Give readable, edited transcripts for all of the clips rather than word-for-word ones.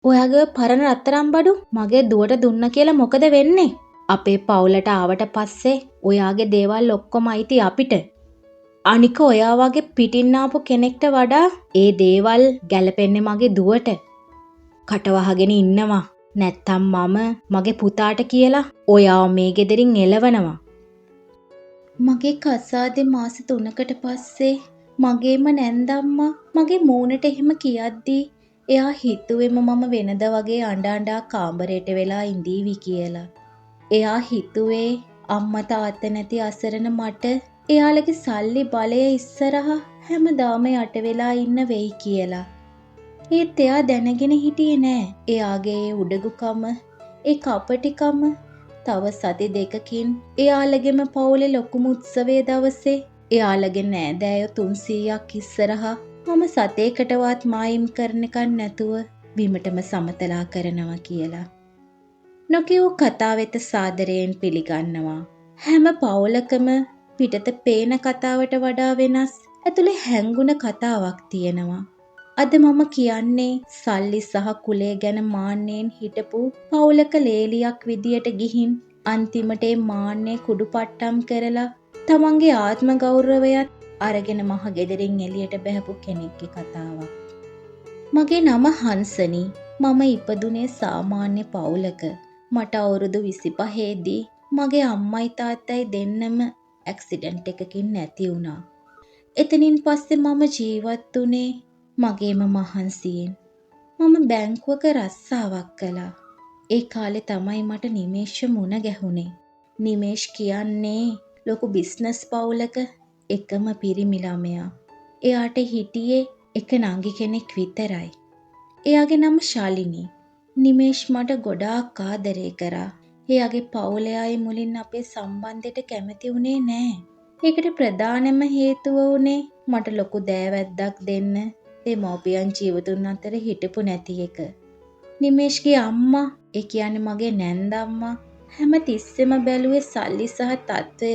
ඔයාගේ පරණ රත්තරන් බඩු මගේ දුවට දුන්න කියලා මොකද වෙන්නේ? අපේ පවුලට ආවට පස්සේ ඔයාගේ දේවල් ඔක්කොම අයිති අපිට. අනික ඔයා වගේ පිටින් ආපු කෙනෙක්ට වඩා ඒ දේවල් ගැලපෙන්නේ මගේ දුවට. කට වහගෙන ඉන්නවා. නැත්තම් මම මගේ පුතාට කියලා ඔයාව මේ ගෙදරින් එලවනවා. මගේ කසාදේ මාස 3කට පස්සේ මගේම නැන්දම්මා මගේ මූණට එහෙම කියද්දී එයා හිතුවෙම මම වෙනද වගේ අඬ අඬා කාමරේට වෙලා ඉඳීවි කියලා. එයා හිතුවේ අම්මා තාත්තා නැති අසරණ මට එයාලගේ සල්ලි බලය ඉස්සරහා හැමදාම යට වෙලා ඉන්න වෙයි කියලා. ඒත් එයා දැනගෙන හිටියේ නෑ. එයාගේ ඒ උඩඟුකම, ඒ කපටිකම තව සති 2කින් එයාලගෙම පවුලේ ලොකුම උත්සවය දවසේ එයාලගේ නෑදෑයෝ 300ක් ඉස්සරහා මම සතේකටවත් මායිම් කරන එකක් නැතුව බිමටම සමතලා කරනවා කියලා. නොකියූ කතා වෙත සාදරයෙන් පිළිගන්නවා. හැම පවුලකම පිටත පේන කතාවට වඩා වෙනස් ඇතුලේ හැංගුණ කතාවක් තියෙනවා. අද මම කියන්නේ සල්ලි සහ කුලය ගැන මාන්නයෙන් හිටපු පවුලක ලේලියක් විදියට ගිහින් අන්තිමට ඒ මාන්නේ කුඩුපට්ටම් කරලා තමන්ගේ ආත්ම ගෞරවයත් අරගෙන මහ ගෙදරින් එළියට බැහැපු කෙනෙක්ගේ කතාවක්. මගේ නම හංසනි. මම ඉපදුනේ සාමාන්‍ය පවුලක. මට අවුරුදු 25 දී මගේ අම්මයි තාත්තයි දෙන්නම ඇක්සිඩන්ට් එකකින් නැති වුණා. එතනින් පස්සේ මම ජීවත් වුණේ මගේම මහන්සියෙන්. මම බැංකුවක රස්සාවක් කළා. ඒ කාලේ තමයි මට නිමේෂ් මුණ ගැහුනේ. නිමේෂ් කියන්නේ ලොකු බිස්නස් පවුලක එකම පිරිමි ළමයා. එයාට හිටියේ එක නංගි කෙනෙක් විතරයි. එයාගේ නම ශාලිනී. නිමේෂ් මට ගොඩාක් ආදරේ කරා. එයාගේ පවුලේ අය මුලින් අපේ සම්බන්ධයට කැමති වුණේ නෑ. ඒකට ප්‍රධානම හේතුව වුණේ මට ලොකු දෑවැද්දක් දෙන්න දෙමව්පියන් ජීවතුන් අතර හිටපු නැති එක. නිමේෂ්ගේ අම්මා, ඒ කියන්නේ මගේ නැන්දම්මා, හැම තිස්සෙම බැලුවේ සල්ලි සහ තත්ත්වය.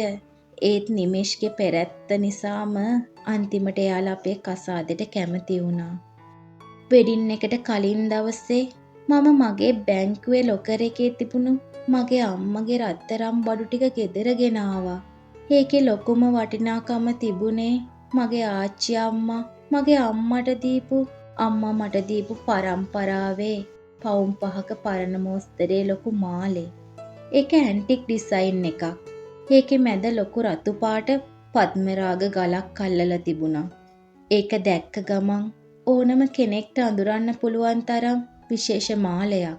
ඒත් නිමේෂ්ගේ පෙරැත්ත නිසාම අන්තිමට එයාලා අපේ කසාදෙට කැමති වුණා. වෙඩින් එකට කලින් දවසේ මම මගේ බැංකුවේ ලොකර් එකේ තිබුණු මගේ අම්මගේ රත්තරන් බඩු ටික ගෙදර ගෙන ආවා. ඒකේ ලොකුම වටිනාකම තිබුණේ මගේ ආච්චි අම්මා මගේ අම්මට දීපු අම්මා මට දීපු පරම්පරාවේ පවුම් 5ක පරණ මෝස්තරේ ලොකු මාලේ. ඒක ඇන්ටික් ඩිසයින් එකක්. ඒකේ මැද ලොකු රතු පාට පද්මරාග ගලක් අල්ලලා තිබුණා. ඒක දැක්ක ගමන් ඕනම කෙනෙක්ට අඳුරන්න පුළුවන් තරම් විශේෂ මාලයක්.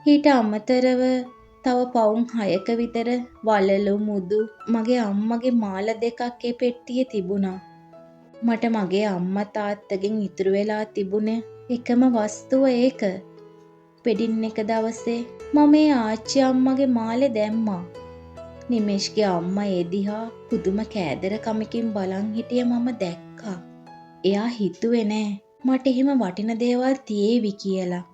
ඊට අමතරව තව පවුම් 6ක විතර වලලු මුදු මගේ අම්මගේ මාල දෙකක් ඒ පෙට්ටියේ තිබුණා. මට මගේ අම්මා තාත්තගෙන් ඉතුරු වෙලා තිබුණ එකම වස්තුව ඒක. වෙඩින් එක දවසේ මම ඒ ආච්චි අම්මගේ මාලේ දැම්මා. නිමේෂ්ගේ අම්මා ඒ දිහා පුදුම කෑදරකමකින් බලන් හිටිය මම දැක්කා. එයා හිතුවේ නෑ මට එහෙම වටින දේවල් තියේවි කියලා.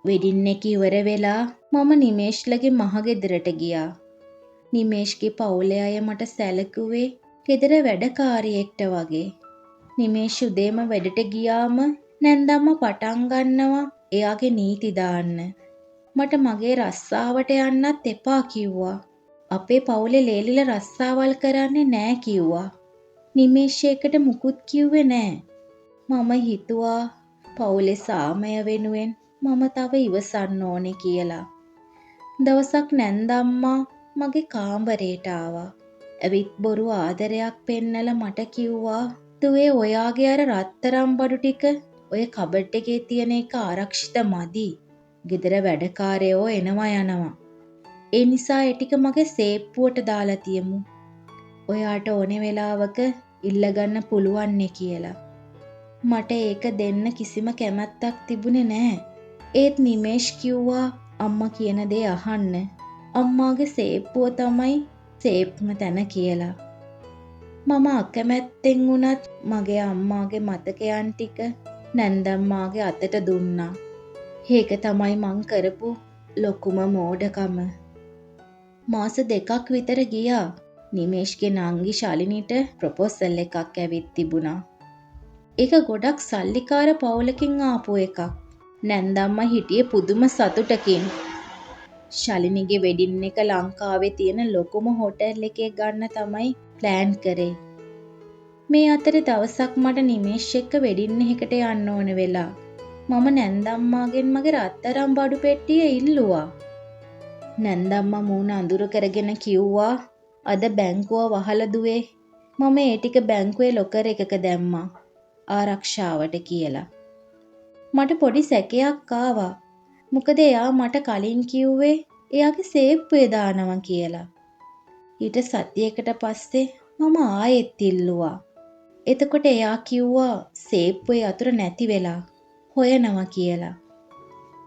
වෙඩින් එක ඉවර වෙලා මම නිමේෂ්ලගේ මහගෙදරට ගියා. නිමේෂ්ගේ පවුලේ අය මට සැලකුවේ ගෙදර වැඩකාරියෙක්ට වගේ. නිමේෂ් උදේම වැඩට ගියාම නැන්දම්මා පටන් ගන්නවා එයාගේ නීති දාන්න. මට මගේ රස්සාවට යන්නත් එපා කිව්වා. අපේ පවුලේ ලේලිලා රස්සාවල් කරන්නේ නෑ කිව්වා. නිමේෂ් ඒකට මුකුත් කිව්වේ නෑ. මම හිතුවා පවුලේ සාමය වෙනුවෙන් මම තව ඉවසන්න ඕනේ කියලා. දවසක් නැන්දම්මා මගේ කාමරේට ආවා. ඇවිත් බොරු ආදරයක් පෙන්නලා මට කිව්වා, දුවේ ඔයාගේ අර රත්තරන් බඩු ටික ඔය කබඩ් එකේ තියෙන එක ආරක්ෂිත මදි. ගෙදර වැඩකාරයෝ එනවා යනවා. ඒ නිසා ඒ ටික මගේ සේප්පුවට දාලා තියමු. ඔයාට ඕනේ වෙලාවක ඉල්ලගන්න පුළුවන් නේ කියලා. මට ඒක දෙන්න කිසිම කැමැත්තක් තිබුණේ නෑ. ඒත් නිමේෂ් කිව්වා අම්මා කියන දේ අහන්න. අම්මාගේ සේප්පුව තමයි සේප්ම තැන කියලා. මම අකමැත්තෙන් වුණත් මගේ අම්මාගේ මතකයන් ටික නැන්දම්මාගේ අතට දුන්නා. ඒක තමයි මං කරපු ලොකුම මෝඩකම. මාස 2ක් විතර ගියා. නිමේෂ්ගේ නංගි ශාලිනීට ප්‍රොපෝසල් එකක් ඇවිත් තිබුණා. ඒක ගොඩක් සල්ලිකාර පවුලකින් ආපු එකක්. නැන්දම්මා හිටියේ පුදුම සතුටකින්. ශලිනිගේ වෙඩින් එක ලංකාවේ තියෙන ලොකුම හෝටල් එකේ ගන්න තමයි ප්ලෑන් කරේ. මේ අතරේ දවසක් මට නිමේෂ් එක්ක වෙඩින් එකකට යන්න ඕන වෙලා. මම නැන්දම්මාගෙන් මගේ රත්තරන් බඩු පෙට්ටිය ඉල්ලුවා. නැන්දම්මා මූණ අඳුර කරගෙන කිව්වා අද බැංකුව වහලා දුවේ. මම ඒ ටික බැංකුවේ ලොකර් එකක දැම්මා ආරක්ෂාවට කියලා. මට පොඩි සැකයක් ආවා. මොකද එයා මට කලින් කිව්වේ එයාගේ සේප්පුවේ දානවා කියලා. ඊට සතියකට පස්සේ මම ආයෙත් ඉල්ලුවා. එතකොට එයා කිව්වා සේප්පුවේ යතුරු නැති වෙලා හොයනවා කියලා.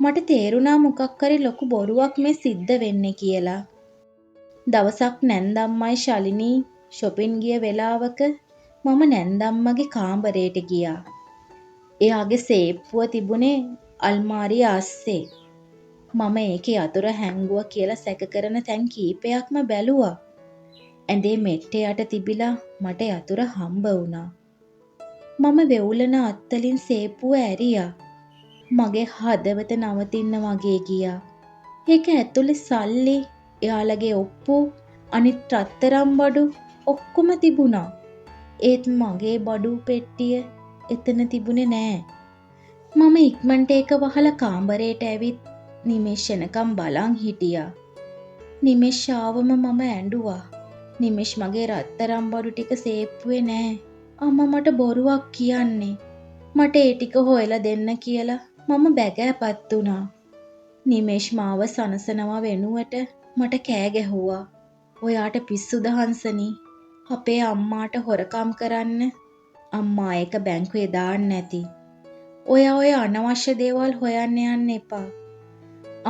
මට තේරුණා මොකක් හරි ලොකු බොරුවක් මේ සිද්ධ වෙන්නේ කියලා. දවසක් නැන්දම්මයි ශලිනී ෂොපින් ගිය වෙලාවක මම නැන්දම්මගේ කාමරයට ගියා. එයාගේ සේප්පුව තිබුණේ අල්මාරිය අස්සේ. මම ඒකේ යතුරු හැංගුවා කියලා සැක කරන තැන් කීපයක්ම බැලුවා. ඇඳේ මෙට්ටේ යට තිබිලා මට යතුරු හම්බ වුණා. මම වෙවුලන අත්තලින් සේප්පුව ඇරියා. මගේ හදවත නවතින්න වගේ ගියා. ඒක ඇතුලේ සල්ලි, එයාලගේ ඔප්පු, අනිත් රත්තරන් බඩු ඔක්කොම තිබුණා. ඒත් මගේ බඩු පෙට්ටිය එතන තිබුණේ නෑ. මම ඉක්මනට ඒක වහලා කාමරේට ඇවිත් නිමේෂ් එනකම් බලන් හිටියා. නිමේෂ් ආවම මම ඇඬුවා. නිමේෂ් මගේ රත්තරන් බඩු ටික සේප්පුවේ නෑ. අම්මා මට බොරුවක් කියන්නේ. මට ඒ ටික හොයලා දෙන්න කියලා මම බැගෑපත් වුණා. නිමේෂ් මාව සනසනවා වෙනුවට මට කෑ ගැහුවා. ඔයාට පිස්සුද හංසනී? අපේ අම්මාට හොරකම් කරන්න. අම්මා ඒක බැංකුවේ දාන්න ඇති. ඔයා ඔය අනවශ්‍ය දේවල් හොයන්න යන්න එපා.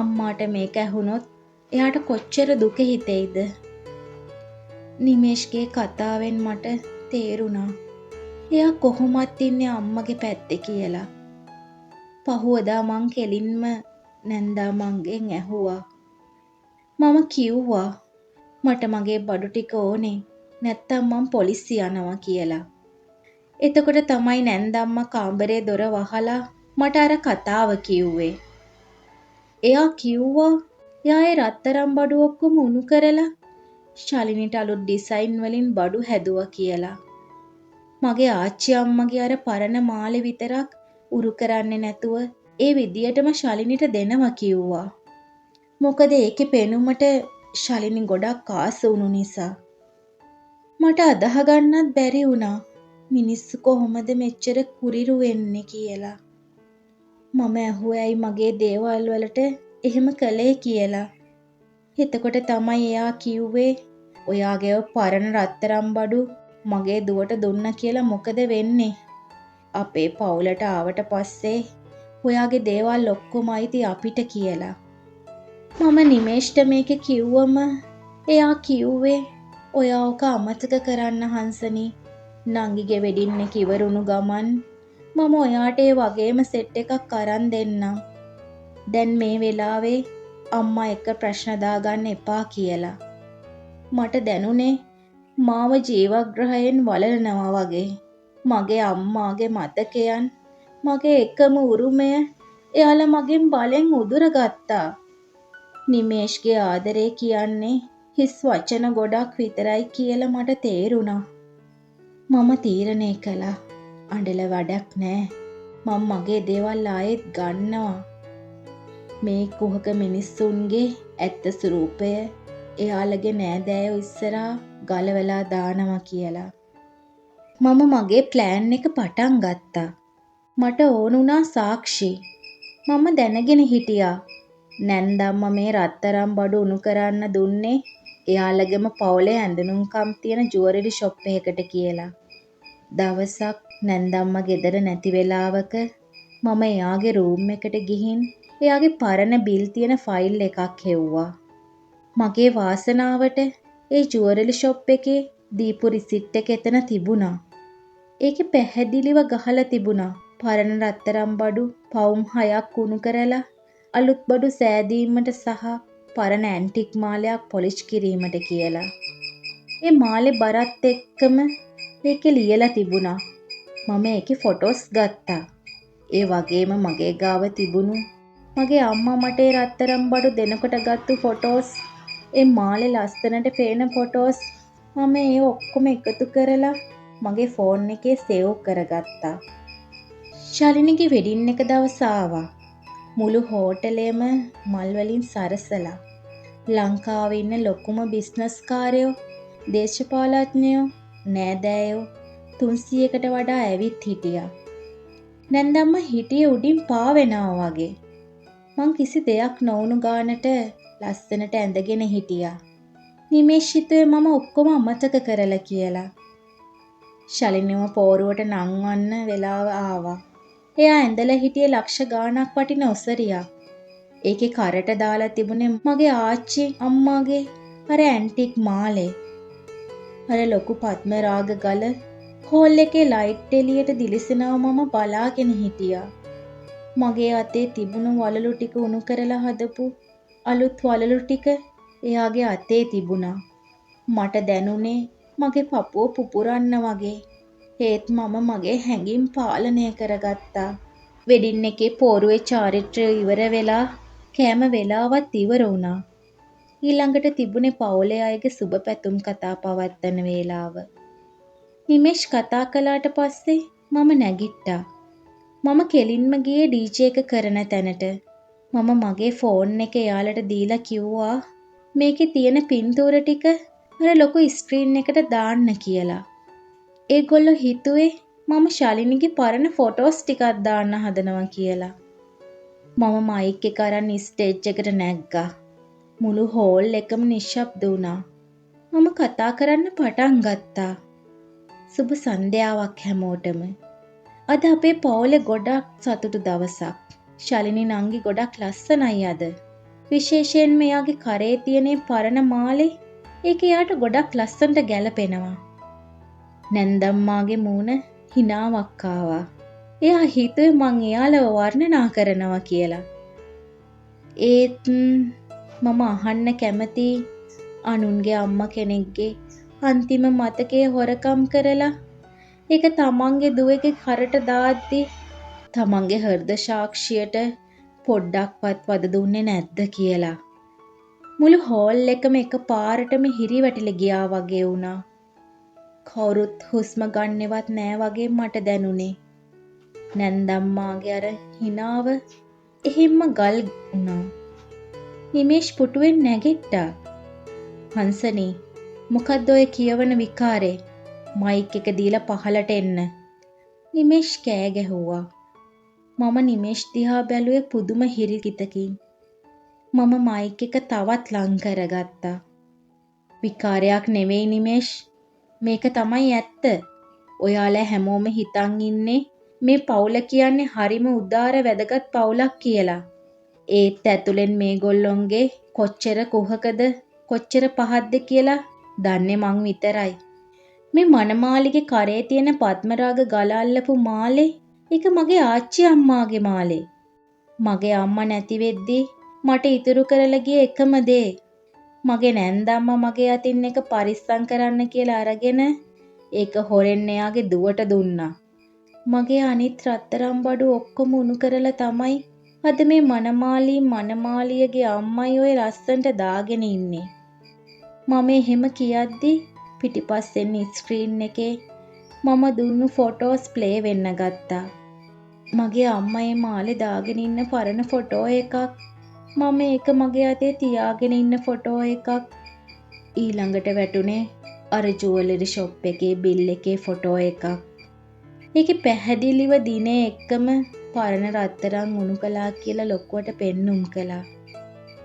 අම්මාට මේක ඇහුනොත් එයාට කොච්චර දුක හිතෙයිද? නිමේෂ්ගේ කතාවෙන් මට තේරුණා එයා කොහොමත් ඉන්නේ අම්මගේ පැත්තේ කියලා. පහුවදා මං කෙලින්ම නැන්දා මංගෙන් ඇහුවා. මම කිව්වා මට මගේ බඩු ටික ඕනේ, නැත්තම් මං පොලිසිය යනවා කියලා. එතකොට තමයි නැන්දම්මා කාමරේ දොර වහලා මට අර කතාව කිව්වේ. එයා කිව්වා එයා ඒ රත්තරන් බඩු ඔක්කොම උණු කරලා ශලිනිට අලුත් ඩිසයින් වලින් බඩු හැදුවා කියලා. මගේ ආච්චි අම්මගේ අර පරණ මාලේ විතරක් උරු කරන්නේ නැතුව ඒ විදියටම ශලිනිට දෙනවා කිව්වා. මොකද ඒකේ පෙනුමට ශලිනි ගොඩක් ආස වුණු නිසා. මට අදහ ගන්නත් බැරි වුණා මිනිස්සු කොහොමද මෙච්චර කුරිරු වෙන්නේ කියලා. මම ඇහුවා ඇයි මගේ දේවල් වලට එහෙම කළේ කියලා. එතකොට තමයි එයා කිව්වේ ඔයාගේ පරණ රත්තරන් බඩු මගේ දුවට දුන්න කියලා මොකද වෙන්නේ? අපේ පවුලට ආවට පස්සේ ඔයාගේ දේවල් ඔක්කොම අයිති අපිට කියලා. මම නිමේෂ්ට මේක කිව්වම එයා කිව්වේ ඔයා ඔක අමතක කරන්න හංසනි. නංගිගේ වෙඩින් එක ඉවරුණු ගමන් මම ඔයාට ඒ වගේම සෙට් එකක් අරන් දෙන්නම්. දැන් මේ වෙලාවේ අම්මා එක්ක ප්‍රශ්න දාගන්න එපා කියලා. මට දැනුනේ මාව ජීවග්‍රහයෙන් වළලනවා වගේ. මගේ අම්මාගේ මතකයන්, මගේ එකම උරුමය එයාලා මගෙන් බලෙන් උදුරගත්තා. නිමේෂ්ගේ ආදරේ කියන්නේ හිස් වචන ගොඩක් විතරයි කියලා මට තේරුණා. මම තීරණය කළා අඬල වැඩක් නෑ. මං මගේ දේවල් ආයෙත් ගන්නවා. මේ කුහක මිනිස්සුන්ගේ ඇත්ත ස්වරූපය එයාලගේ නෑදෑයෝ ඉස්සරහා ගලවලා දානවා කියලා. මම මගේ ප්ලෑන් එක පටන් ගත්තා. මට ඕන වුණා සාක්ෂි. මම දැනගෙන හිටියා නැන්දම්මා මේ රත්තරන් බඩු උණු කරන්න දුන්නේ එයාලගේම පවුලේ ඇඳනුම්කම් තියෙන ජුවලරි ෂොප් එකකට කියලා. දවසක් නැන්දම්මා ගෙදර නැති වෙලාවක මම එයාගේ රූම් එකට ගිහින් එයාගේ පරණ බිල් තියෙන ෆයිල් එකක් හෙව්වා. මගේ වාසනාවට ඒ ජුවලරි ෂොප් එකේ දීපු රිසිට් එක එතන තිබුණා. ඒකේ පැහැදිලිව ගහලා තිබුණා පරණ රත්තරන් බඩු පවුම් 6ක් උණු කරලා අලුත් බඩු සෑදීමට සහ පරණ ඇන්ටික් මාලයක් පොලිෂ් කිරීමට කියලා. ඒ මාලේ බරත් එක්කම ඒකේ ලියලා තිබුණා. මම ඒකේ ෆොටෝස් ගත්තා. ඒ වගේම මගේ ගාව තිබුණු මගේ අම්මා මට ඒ රත්තරන් බඩු දෙනකොට ගත්තු ෆොටෝස්, ඒ මාලේ ලස්සනට පේන ෆොටෝස් මම ඒ ඔක්කොම එකතු කරලා මගේ ෆෝන් එකේ සේව් කරගත්තා. ශලිනිගේ වෙඩින් එක දවස ආවා. මුළු හෝටලෙම මල් වලින් සරසලා. ලංකාවේ ඉන්න ලොකුම බිස්නස් කාරයෝ, දේශපාලඥයෝ, නෑදෑයෝ 300කට වඩා ඇවිත් හිටියා. නැන්දම්ම හිටියේ උඩින් පාවෙනවා වගේ. මං කිසි දෙයක් නොවුණු ගානට ලස්සනට ඇඳගෙන හිටියා. නිමේෂ් හිතුවේ මම ඔක්කොම අමතක කරලා කියලා. ශලිනිව පෝරුවට නංවන්න වෙලාව ආවා. එයා ඇඳලා හිටියේ ලක්ෂ ගාණක් වටින ඔසරියක්. ඒකේ කරට දාලා තිබුණේ මගේ ආච්චි අම්මාගේ අර ඇන්ටික් මාලේ. අර ලොකු පද්මරාග ගල හෝල් එකේ ලයිට් එළියට දිලිසෙනව මම බලාගෙන හිටියා. මගේ අතේ තිබුණු වළලු ටික උණු කරලා හදපු අලුත් වළලු ටික එයාගේ අතේ තිබුණා. මට දැනුනේ මගේ පපුව පුපුරන්න වගේ. ඒත් මම මගේ හැඟීම් පාලනය කරගත්තා. වෙඩින් එකේ පෝරුවේ චාරිත්‍රය ඉවර වෙලා කෑම වෙලාවත් ඉවර වුණා. ඊළඟට තිබුණේ පවුලේ අයගේ සුබ පැතුම් කතා පවත්වන වේලාව. නිමේෂ් කතා කළාට පස්සේ මම නැගිට්ටා. මම කෙලින්ම ගියේ ඩීජේ එක කරන තැනට. මම මගේ ෆෝන් එක එයාලට දීලා කිව්වා මේකේ තියෙන පින්තූර ටික අර ලොකු ස්ක්‍රීන් එකට දාන්න කියලා. ඒගොල්ලෝ හිතුවේ මම ශලිනිගේ පරණ ෆොටෝස් ටිකක් දාන්න හදනවා කියලා. මම මයික් එක අරන් ස්ටේජ් එකට නැග්ගා. මුළු හෝල් එකම නිශ්ශබ්ද වුණා. මම කතා කරන්න පටන් ගත්තා. සුබ සන්ධ්‍යාවක් හැමෝටම. අද අපේ පවුලේ ගොඩක් සතුටු දවසක්. ශලිනි නංගි ගොඩක් ලස්සනයි අද. විශේෂයෙන්ම එයාගේ කරේ තියෙන පරණ මාලේ ඒක එයාට ගොඩක් ලස්සනට ගැලපෙනවා. නැන්දම්මාගේ මූණ හිනාවක් ආවා. එයා හිතුවේ මං එයාලව වර්ණනා කරනවා කියලා. ඒත් මම අහන්න කැමති අනුන්ගේ අම්මා කෙනෙක්ගේ අන්තිම මතකයේ හොරකම් කරලා ඒක තමන්ගේ දුවගේ කරට දාද්දි තමන්ගේ හෘද සාක්ෂියට පොඩ්ඩක්වත් වද දුන්නේ නැද්ද කියලා. මුළු හෝල් එකම එක පාරටම හිරි වැටිලා ගියා වගේ වුණා. කවුරුත් හුස්ම ගන්නෙවත් නෑ වගේ මට දැනුනේ. නැන්දම්මාගේ අර හිනාව එහෙම්ම ගල් වුණා. නිමේෂ් පුටුවෙන් නැගිට්ටා. හංසනී, මොකද්ද ඔය කියවන විකාරේ? මයික් එක දීලා පහලට එන්න. නිමේෂ් කෑ ගැහුවා. මම නිමේෂ් දිහා බැලුවේ පුදුම හිරිකිතකින්. මම මයික් එක තවත් ලං කරගත්තා. විකාරයක් නෙවෙයි නිමේෂ්. මේක තමයි ඇත්ත. ඔයාලා හැමෝම හිතන් ඉන්නේ මේ පවුල කියන්නේ හරිම උදාර වැදගත් පවුලක් කියලා. ඒත් ඇතුලෙන් මේගොල්ලොන්ගේ කොච්චර කුහකද කොච්චර පහත්ද කියලා දන්නේ මං විතරයි. මේ මනමාලිගේ කරේ තියෙන පද්මරාග ගල අල්ලපු මාලේ ඒක මගේ ආච්චි අම්මාගේ මාලේ. මගේ අම්මා නැති වෙද්දී මට ඉතුරු කරලා ගිය එකම දේ. මගේ නැන්දම්මා මගේ අතින් එක පරිස්සම් කරන්න කියලා අරගෙන ඒක හොරෙන් එයාගේ දුවට දුන්නා. මගේ අනිත් රත්තරන් බඩු ඔක්කොම උණු කරලා තමයි අද මේ මනමාලී මනමාලියගේ අම්මයි ඔය ලස්සනට දාගෙන ඉන්නේ. මම එහෙම කියද්දි පිටිපස්සෙන් ස්ක්‍රීන් එකේ මම දුන්නු ෆොටෝස් ප්ලේ වෙන්න ගත්තා. මගේ අම්මා ඒ මාලේ දාගෙන ඉන්න පරණ ෆොටෝ එකක්, මම ඒක මගේ අතේ තියාගෙන ඉන්න ෆොටෝ එකක්, ඊළඟට වැටුනේ අර ජුවලරි ෂොප් එකේ බිල් එකේ ෆොටෝ එකක්. ඒකේ පැහැදිලිව දිනේ එක්කම පරණ රත්තරන් උණු කළා කියලා ලොකුවට පෙන්නුම් කළා.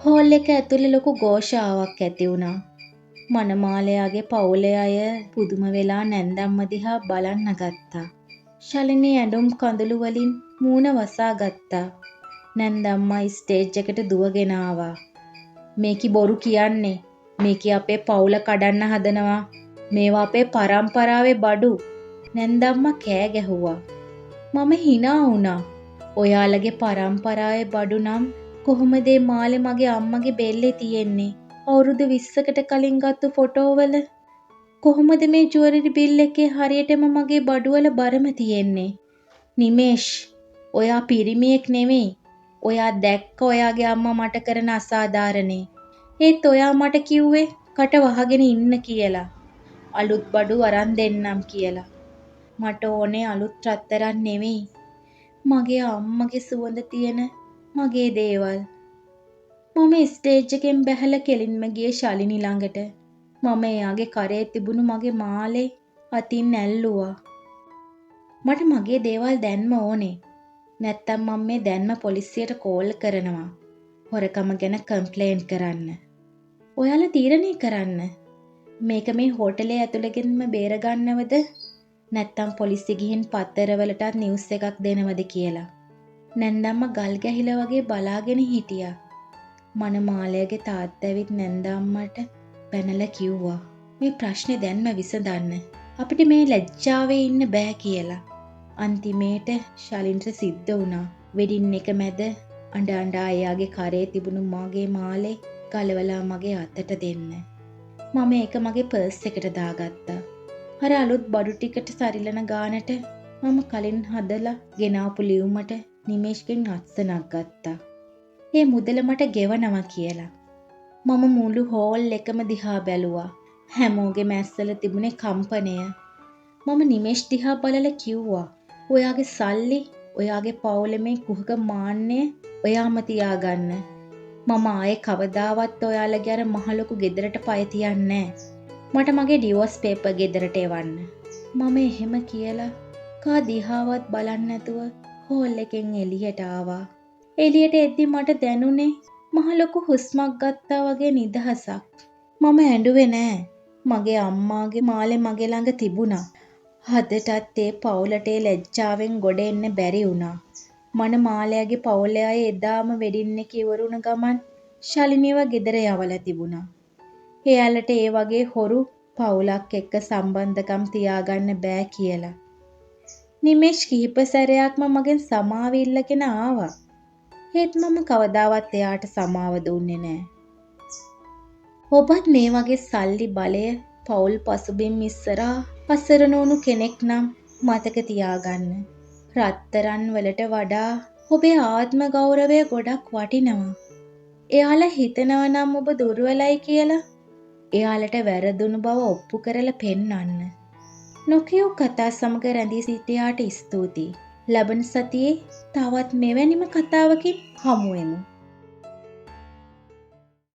හෝල් එක ඇතුලේ ලොකු ഘോഷාවක් ඇති වුණා. මනමාලයාගේ පවුලේ අය පුදුම වෙලා නැන්දම්ම දිහා බලන්න ගත්තා. ශලිනී ඇඬුම් කඳුළු වලින් මූණ වසා ගත්තා. නැන්දම්මා ස්ටේජ් එකට දුවගෙන ආවා. මේකි බොරු කියන්නේ. මේකි අපේ පවුල කඩන්න හදනවා. මේවා අපේ පරම්පරාවේ බඩු. නැන්දම්මා කෑ ගැහුවා. මම හිනා වුණා. ඔයාලගේ පරම්පරාවේ බඩු නම් කොහොමද මේ මාලේ මගේ අම්මගේ බෙල්ලේ තියෙන්නේ? අවුරුදු 20කට කලින් ගත්තු ෆොටෝවල කොහොමද මේ ජුවලරි බිල් එකේ හරියටම මගේ බඩුවල බරම තියෙන්නේ? නිමේෂ්, ඔයා පිරිමියෙක් නෙමෙයි. ඔයා දැක්ක ඔයාගේ අම්මා මට කරන අසාධාරණේ. ඒත් ඔයා මට කිව්වේ කට වහගෙන ඉන්න කියලා. අලුත් බඩු අරන් දෙන්නම් කියලා. මට ඕනේ අලුත් රත්තරන් නෙමෙයි. මගේ අම්මගේ සුවඳ තියෙන මගේ දේවල්. මම ස්ටේජ් එකෙන් බැහැලා කෙලින්ම ගියේ ශලිනි ළඟට. මම එයාගේ කරේ තිබුණු මගේ මාලේ අතින් ඇල්ලුවා. මට මගේ දේවල් දැන්ම ඕනේ. නැත්තම් මම මේ දැන්ම පොලිසියට කෝල් කරනවා. හොරකම ගැන කම්ප්ලේන්ට් කරන්න. ඔයාලා තීරණය කරන්න. මේක මේ හෝටලේ ඇතුළෙන්ම බේරගන්නවද? නැත්තම් පොලිසිය ගිහින් පත්තරවලටත් නිවුස් එකක් දෙනවද කියලා. නැන්දම්ම ගල් ගැහිලා වගේ බලාගෙන හිටියා. මනමාලයාගේ තාත්තා ඇවිත් නැන්දම්මට පැනලා කිව්වා, මේ ප්‍රශ්නේ දැන්ම විසඳන්න. අපිට මේ ලැජ්ජාවේ ඉන්න බෑ කියලා. අන්තිමේට ශලින්ට සිද්ධ වුණා. වෙඩින් එක මැද අඬ අඬා එයාගේ කරේ තිබුණු මගේ මාලේ ගලවලා මගේ අතට දෙන්න. මම ඒක මගේ පර්ස් එකට දාගත්තා. අර අලුත් බඩු ටිකට සරිලන ගානට මම කලින් හදලා ගෙනාපු ලියුමට නිමේෂ්ගෙන් අත්සනක් ගත්තා. ඒ මුදල මට ගෙවනවා කියලා. මම මුළු හෝල් එකම දිහා බැලුවා. හැමෝගෙම ඇස්වල තිබුණේ කම්පනය. මම නිමේෂ් දිහා බලලා කිව්වා, ඔයාගේ සල්ලි, ඔයාගේ පවුලේ මේ කුහක මාන්නය ඔයාම තියාගන්න. මම ආයේ කවදාවත් ඔයාලගේ අර මහ ලොකු ගෙදරට පය තියන්නේ නෑ. මට මගේ ඩිවෝස් පේපර් ගෙදරට එවන්න. මම එහෙම කියලා කා දිහාවත් බලන්නේ නැතුව හෝල් එකෙන් එළියට ආවා. එළියට එද්දි මට දැනුනේ මහ ලොකු හුස්මක් ගත්තා වගේ නිදහසක්. මම ඇඬුවේ නෑ. මගේ අම්මාගේ මාලේ මගේ ළඟ තිබුණා. හදටත් ඒ පවුලට ඒ ලැජ්ජාවෙන් ගොඩ එන්න බැරි වුණා. මනමාලයාගේ පවුලේ අය එදාම වෙඩින් එක ඉවර වුණ ගමන් ශලිනිව ගෙදර යවලා තිබුණා. එයාලට ඒ වගේ හොරු පවුලක් එක්ක සම්බන්ධකම් තියාගන්න බෑ කියලා. නිමේෂ් කිහිප සැරයක්ම මගෙන් සමාව ඉල්ලගෙන ආවා. ඒත් මම කවදාවත් එයාට සමාව දුන්නේ නෑ. ඔබත් මේ වගේ සල්ලි බලය පවුල් පසුබිම් ඉස්සරහා අසරණ වුණු කෙනෙක් නම් මතක තියාගන්න. රත්තරන් වලට වඩා ඔබේ ආත්ම ගෞරවය ගොඩක් වටිනවා. එයාලා හිතනවා නම් ඔබ දුර්වලයි කියලා. එයාලට වැරදුණු බව ඔප්පු කරලා පෙන්වන්න. නොකියූ කතා සමග රැඳී සිටියාට ස්තුතියි. ලබන සතියේ තවත් මෙවැනිම කතාවකින් හමු වෙමු.